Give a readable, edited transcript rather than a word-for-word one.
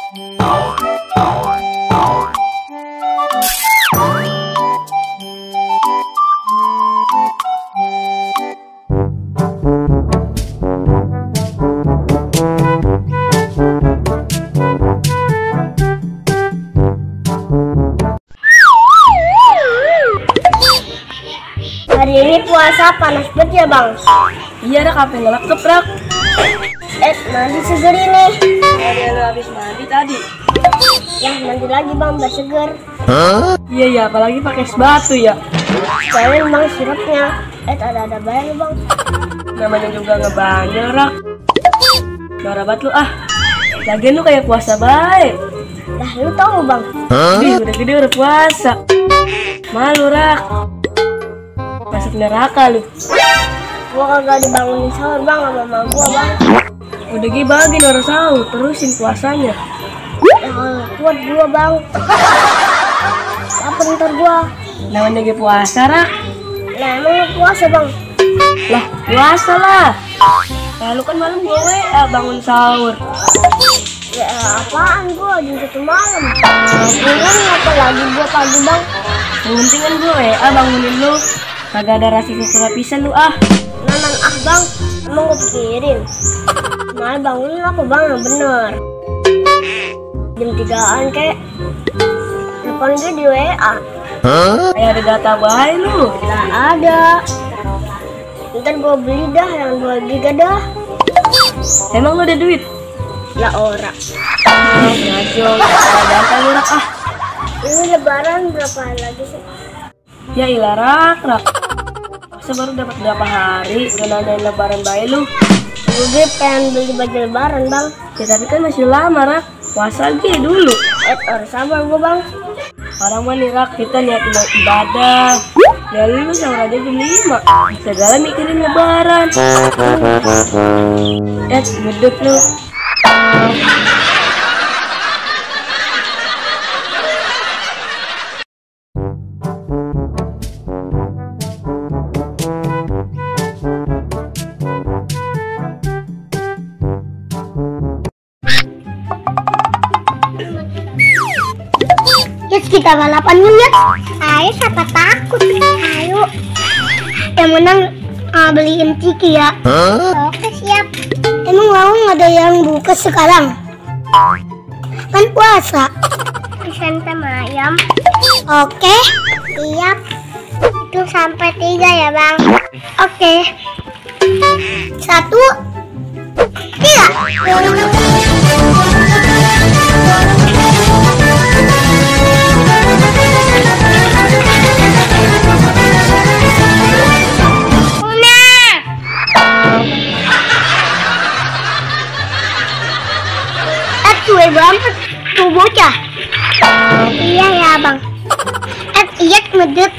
Hari ini puasa panas banget ya bang? Iya Rak, apa yang ngelakep Rak? Mandi seger ini. Ada lu habis mandi tadi. Ya mandi lagi bang, udah seger. Iya ya, apalagi pakai es batu ya. Soalnya bang sirupnya. Ada bayar bang. Namanya juga ngebanyol Rak. Marah banget lu ah. Lagian lu kayak puasa baik. Lah lu tahu bang? Udah gede udah puasa. Malu Rak. Masuk neraka lu. Gua kagak dibangunin sahur bang sama mama gua bang. Udah bagi orang sahur, terusin puasanya. Kuat gua bang. Apa ntar gua? Namanya lagi puasa Rak. Nah emang lu puasa bang? Lah puasa lah. Lalu kan malam gua WA bangun sahur. Ya apaan gua jam 1 malam. Mungkin apa lagi gua pagi bang? Penting kan gue WA bangunin lu. Kagak ada rasa syukur lapisan lu ah. Nanan ah bang, emang gue pikirin. Malah bangunin aku bang yang bener. Jam 3-an kek. Telepon gue di WA. Kayak ada data baik lu. Nggak ada. Ntar gue beli dah yang 2 giga dah. Emang lu ada duit? Lah ora. Ngajong, ada data lu Rak ah. Ini lebaran berapa lagi sih? Ya ilah Rak. Masa baru dapat berapa hari udah nandain lebaran bayi lu. Gue pengen beli baju lebaran bang. Ya tapi kan masih lama Rak. Puasa lagi dulu. Harus sabar gue bang. Orang mah nih Rak, kita niatin ibadah. Ya lu sahur aja jam 5. Segala mikirin lebaran. Beduk lu. Yes, kita balapan yuk ya. Ayo siapa takut. Ayo. Yang menang beliin ciki ya. Oke siap. Emang warung ada yang buka sekarang? Kan puasa. Pesan sama ayam. Oke. Siap. Itu sampai 3 ya bang. Oke. 1, 3. Banget tuh bocah. Iya ya bang. Iya ngedut.